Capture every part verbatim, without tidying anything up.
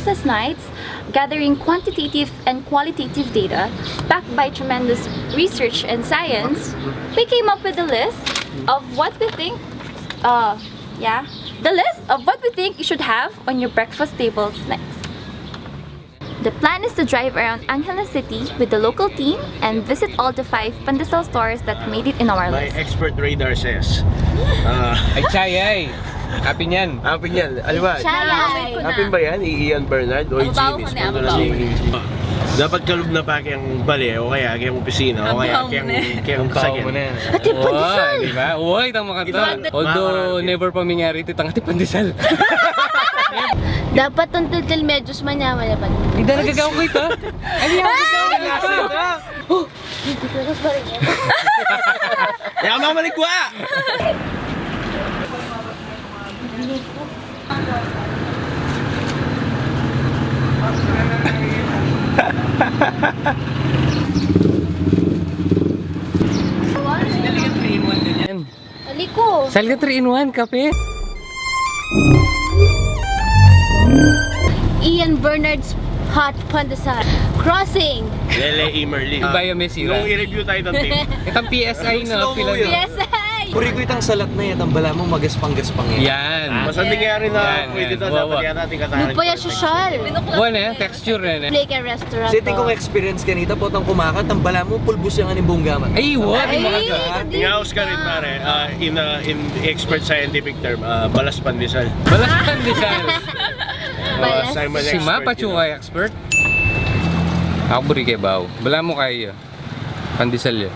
Last nights, gathering quantitative and qualitative data backed by tremendous research and science, we came up with a list of what we think, uh, yeah, the list of what we think you should have on your breakfast table snacks. The plan is to drive around Angeles City with the local team and visit all the five pandesal stores that made it in our list. My expert radar says, uh, Ay, chay, ay. Apin yan. Apin yan. Aliwa. Chay. Apin ba yan? I Ian Bernard o i Jimmy? Dapat kalub na pa keng bale o kaya keng opisina o kaya keng, keng sakin. Pati pandesal. Di ba? Uy, tama ka. Although never pa mangyari iti, tangati pandesal. Dapat ang tiltil medyos man niya, wala pa. Hindi na gagawa ko ito. Ano yan? Hindi ko sa pare niya. Kaya mamaligwa! Aliko. Salga three in one kape. Ian Bernard's Hot Pandesal. Crossing. Lele Emerly. Iba yung may sira. Nung i-review tayo ng tape. Itang P S I na, slow mo yun. P S I. Puri ko itang salat na yan, itang bala mo, magaspang-gaspang yan. Yan. Masanding nga rin na pwede ito, dapat yan ating katahan. Lupaya sosyal. Buwan eh, texture eh. Play ka restaurant. Setting kong experience kanita, potang kumakat, ang bala mo, pulbus yang animbong gamat. Ay, what? Ay, mga hindi. Nga, Oscar rin, pare. Ah, in, ah, in expert scientific term, ah, balas pandesal. Balas pandesal. Balas. Simon expert, you know. Expert? Ako buri kaya baw. Bala mo kaya. Pandesal ya.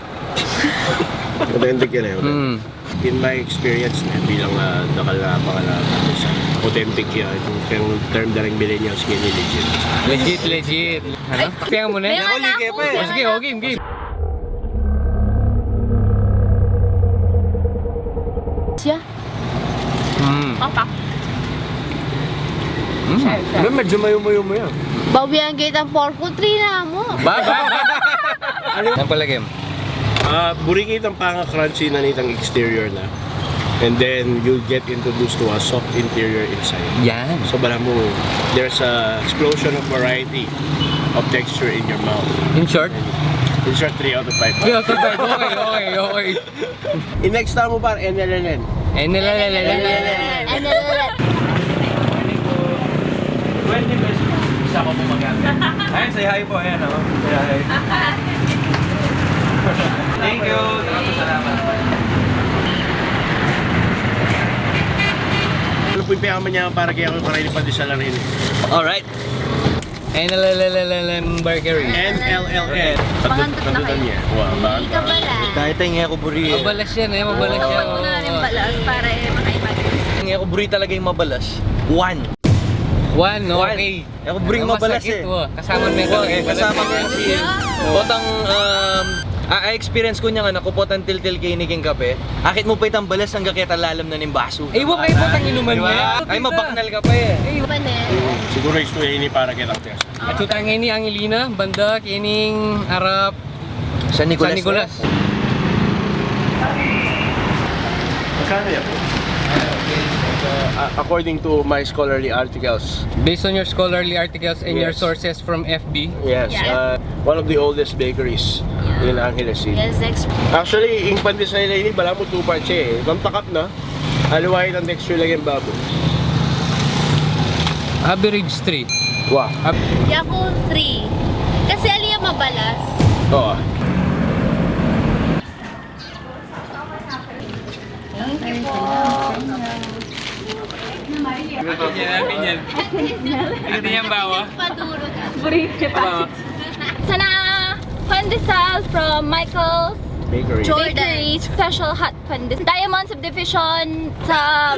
Authentic yan eh. Mm. In my experience na bilang, ah, dakal na pangalan pandesal, authentic yan. Yung term da ring millennials, kaya legit. Legit, legit. Ano? Kaya mo na? Sige, okay, game. Siya? Mm. Papa. Mm. Siya, siya. Medyo mayo-mayo mo yan. Bawian kita ang four ko three na mo. Ba, ba, ba. Ano? Ang palagay mo? Ah, buri kita ang panga-crunchy na nitang exterior na. And then, you get introduced to a soft interior inside. Yan. So, bala mo, there's a explosion of variety of texture in your mouth. In short? In short, three out of five. Three out of five. Okay, okay, okay. In next tamu, par, N L L N. N L L N. N L L N. Twenty pesos. Isa ko po magamit. Ayan, say hi po. Ayan, oh. Say hi. Thank you. Maraming salamat. Ano po yung payaman niya para kaya ako para ipandesal lang rin? Alright. N L L N Burgery. N L L N. Pangantot na kayo. Wow. Hindi ka pala. Kahit ay nga ako buri eh. Mabalas yan eh, mabalas yan. Ito pa na rin balas para eh, makaimagine. Nga ako buri talaga yung mabalas. One. One, okay. Ako buri yung mabalas eh. Kasama mo talaga yung kasama ko yung si Potang, um, a-experience ko niya nga, nakupot ang tiltil kay iniking kape. Akit mo pa itang balas hanggang kaya lalam na ning baso. Eh, huwag kayo Potang inuman niya. Ay, mabaknal ka pa eh. Siguro istorya ini para kay Doctor. At utang ini ang Ilina, banda, kining arap San Nicolas. San Nicolas. Magkano yan? Uh, according to my scholarly articles. Based on your scholarly articles and your sources from F B. Yes, uh, one of the oldest bakeries in Angeles City. Yes, ex- Actually, ing pandesal ini, bala mo two parts eh. Ang takap na, aliwa itang texture lang yung babo. Average three. Wow. Yaku three. Kasi ali yang mabalas. Oo. Thank you po. Akin yan, akin yan. Akin yan, bawa. Paduro. Burrito pa. Sana pandesal from Michael's Bakery. Jordan. Bakery, special hot pandesal. Diamond Subdivision sa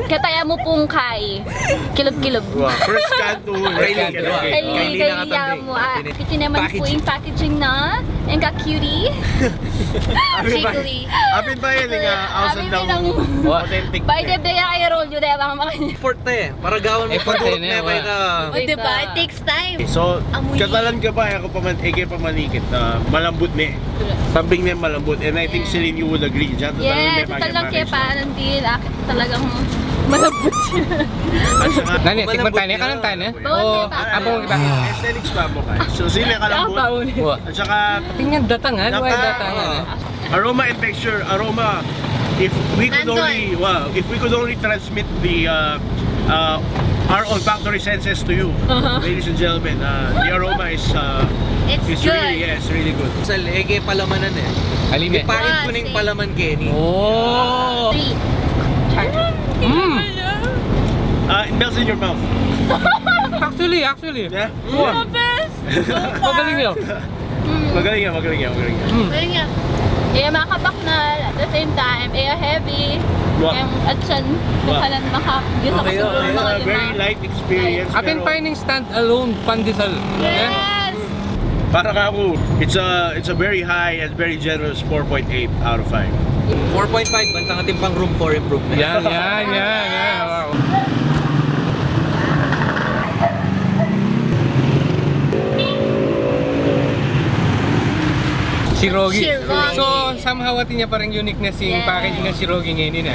Kataya mo pung kay. Kilub-kilub. Wow, first cut to. Kay, kay, kay, kay, kay, mo, ah. Iti naman po yung packaging na. Yung ka-cutie. Jiggly. Apin pa yan, yung, ah, ausan daw. Authentic. By the way, ay roll yun, eh, baka makanya. Effort na eh. Para gawan mo, effort padurot na eh, eh, pa. O, diba? It takes time. So, katalan ka pa, eh, ako pa man, eh, kaya pa manikit na malambut na eh. Something na malambut. And I think, Celine, you would agree. Yes, talagang kaya pa, nandin, ah, talagang Malambot siya. At saka, nani, tikman tayo, kanan tayo, ne? Bawal na ba? Abang kita. Aesthetics pa mo kayo. So, sila kalambot. Bawal. Wa. At saka, tingnan datangan, wa naka- datangan. Aroma and texture, aroma. If we could only, wow, if we could only transmit the, uh, uh, our olfactory senses to you, ladies and gentlemen, uh, the aroma is, uh, it's really, yeah, it's really good. Sal, e ke palamanan e. Alime. Ipain ko ning palaman keni. Oh. Three. Mm. Uh, it melts in your mouth. Actually, actually. Yeah? Wow. The best! Magaling yan. Magaling yan, magaling yan, magaling yan. Mm. Ayun nga. E makabaknal, at the same time, e heavy. Wow. Em, at siya, wow, bukalan maka-, yun sa kasunod, okay, mga lima. Very light experience. Apin pero pa ining stand alone pandesal. Yes! Para ka ako, it's a, it's a very high and very generous four point eight out of five. Four point five, bantang ating pang room for improvement. Yan, yan, yan, yan. Wow. Shirogi. Shirogi. So, somehow, atin ya pa ring uniqueness ing packaging na Shirogi ngeni, ne?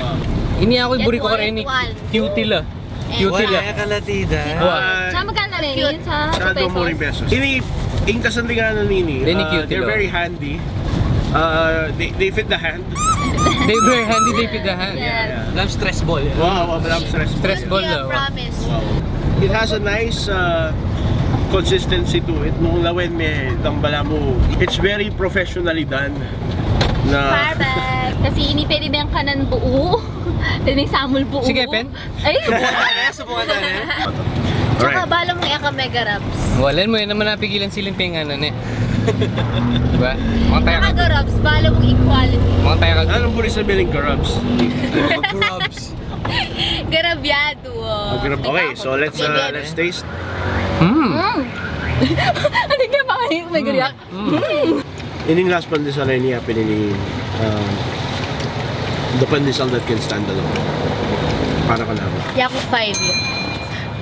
Ini aku buri ku kareng ini. Quality. Cute la. Cute la. Wala ka latida. Wa. Sa magkano rin? Cute. Sa masyado mo rin pesos. Ini, ing kasandingan na nini, they're very handy. Uh, they, they fit the hand. They very handy, they fit the hand. Yes. Lam stress ball. Wow, wow, lam stress ball. Stress ball, oh. Promise. Wow. It has a nice, uh, consistency to it. Nung lawen me, tambala mo, it's very professionally done. Na perfect. Kasi ini pwede bang kanan buo? Pwede samul buo. Sige, pen. Ay! Subukan tayo, subukan tayo. Tsaka bala mong eka mega rubs. Wala mo, yan naman napigilan siling penganan e. Diba? Mga tayo ka. Mega rubs, bala mong equality. Mga tayo ka. Anong puri sa biling ka rubs? Grubs. Garabyado. Oh, grab-, okay, so let's, uh, let's taste. Mm. Hindi ka pa kayo may gariyak. Mm. Ining last pandesal ini, apin ini, um, the pandesal that can stand alone. Para ka naman. Yaku five yun.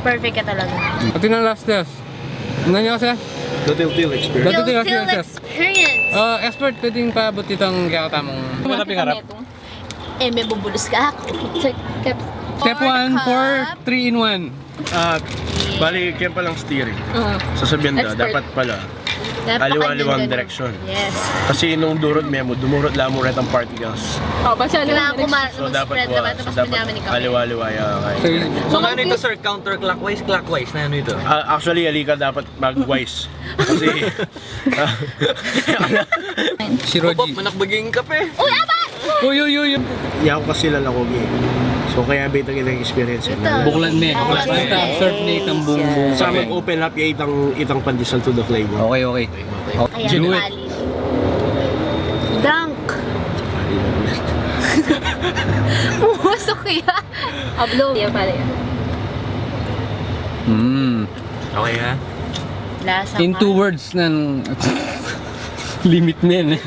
Perfect ka talaga. Pati na last test. Ano niya kasi? The Tiltil experience. The Tiltil experience. Uh, expert, pwedeng paabot itang kaya tamang. Wala pingarap. E, may bubulus ka. Check, keps. Step one, pour three in one. Ah, bali, kaya palang steering. Sasabihan na, dapat pala, aliwa-aliwang direksyon. Yes. Kasi nung durot me mu, dumurot la mu retang particles. Oh, basta kailangan ko ma-, so, dapat, dapat aliwa-aliwa ya. So, ano ito, sir? Counterclockwise, clockwise? Na ano ito? Ah, actually, ali ka dapat mag-wise. Kasi, Shirogi. Opo, manakbaging kape. Uy, abat! Uy, uy, uy, uy. Yaku kasi lalakog e. So, kaya beta kita experience yan. Buklan me. Buklan me. Serve me itang buong, buong kape. Sa mag-open up ya itang, itang pandesal to the flavor. Okay, okay. Ayan, do it. Drunk. Pumusok ya. Ablo. Yan pala yan. Mm. Okay, ha? Lasa. In two words, nan limit men.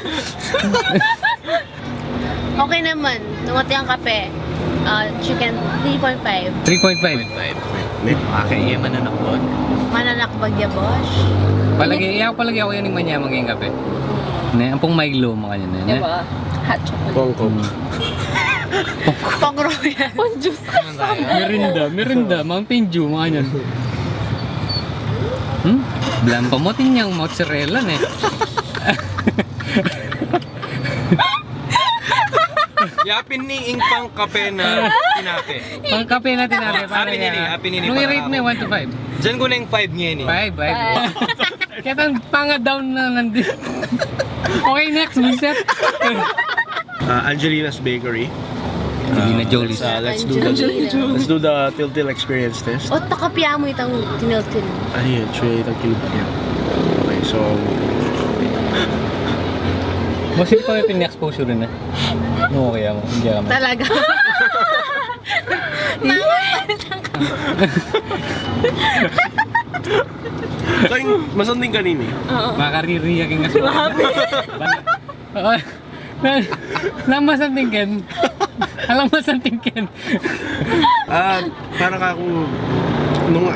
Okay naman. Nung ati ang kape, ah, chicken, three point five. Three point five. Okay, iya mananakbag. Mananakbag ya, boss. Palagi, iya palagi ako yan yung manyamang yung kape. Ne, ampong Milo, mga yan, ne? Diba? Hot chocolate. Pongkok. Pong Royal. Pong juice. Merinda, merinda, Mountain Dew, mga yan. Hmm? Blampa mo, tinyang mozzarella, ne? Yapin ni ing pangkape na tinape. Pangkape na tinape, para ini, apin ini. Nung i-rate mo, one to five. Diyan ko na yung five ngeni. Five, five. Kaya tang panga-down na nandi. Okay, next, buset. Uh, Angelina's Bakery. Angelina Jolie. Uh, let's, uh, let's do the, let's do the Tiltil experience test. O, takapya mo itang tiniltil. Ay, yun, siya itang kilid niya. Okay, so, masip pa yung pin-exposure rin eh. No, kaya mo, hindi ka naman. Talaga. Kaya masanding kanini. Oo. Makaririya king kaso. Grabe. Na, na masanting ken. Alam masanting ken. Ah, para ka ako nung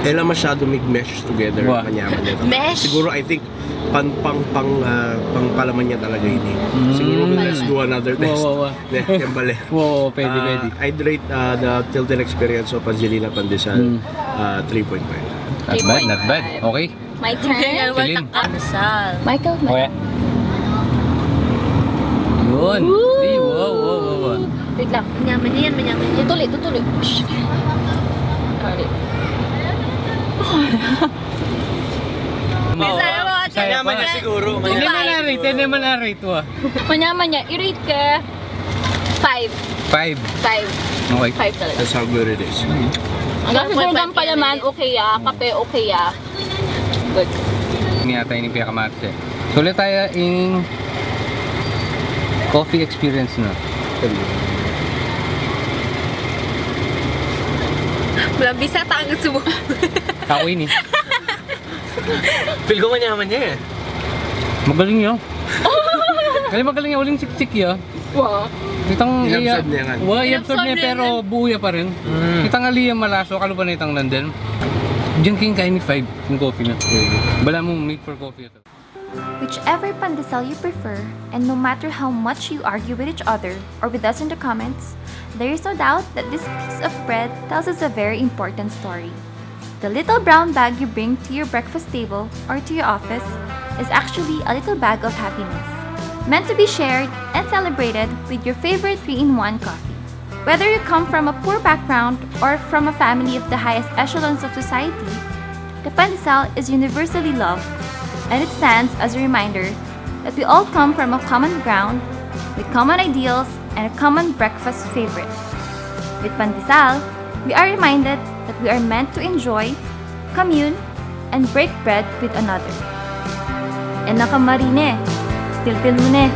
Dela masyado mig-mesh together, Wa. Manyaman ya. Mesh? Siguro, I think, pang, pang, pang, ah, pang palaman ya talaga ini. Siguro, let's do another test. Wa, wa, wa. Ne, yan bale. Wow, pwede, Ah, pwede. I'd rate uh, the Tilted experience of Angelina Pandesal uh, three point five. Not bad, not bad. Okay. My turn. Ganyan, Celine. Pandesal. Michael, Michael. Okay. Yun. Hey, wow, wow, wow, wow. Wait lang. Manyaman yan, manyaman yan. Tutuloy, tutuloy. Shh. Sorry. Wow. Bisaya mo, Bisaya Manyaman pa. Ya siguro. Hindi Manyaman. man na-rate, hindi man na-rate to ah. Manyaman ya, i-rate ke five. Five. Five. Okay. Five talaga. That's how good it is. Ang siguro ng palaman, okay ya. Kape, okay ya. Good. Ini yata ini pinakamahal eh. So, ulit tayo ing coffee experience na. Malambisa, tangan sumo. Ako ini. Feel ko manyaman ya eh. Magaling ya. Kaya magaling ya, uling siksik ya. Wow. Itang Inabsorb niya nga. Wa, inabsorb Inabsorb niya niya pero buo ya pa rin. Mm. Itang ali ya malaso, kalupa na itang London. Diyan king kaini five yung coffee na. Bala mong made for coffee ito. Whichever pandesal you prefer, and no matter how much you argue with each other or with us in the comments, there is no doubt that this piece of bread tells us a very important story. The little brown bag you bring to your breakfast table or to your office is actually a little bag of happiness, meant to be shared and celebrated with your favorite three in one coffee. Whether you come from a poor background or from a family of the highest echelons of society, the pandesal is universally loved, and it stands as a reminder that we all come from a common ground, with common ideals, and a common breakfast favorite. With pandesal, we are reminded that we are meant to enjoy, commune, and break bread with another. E na ka marine, tiltil mu ne.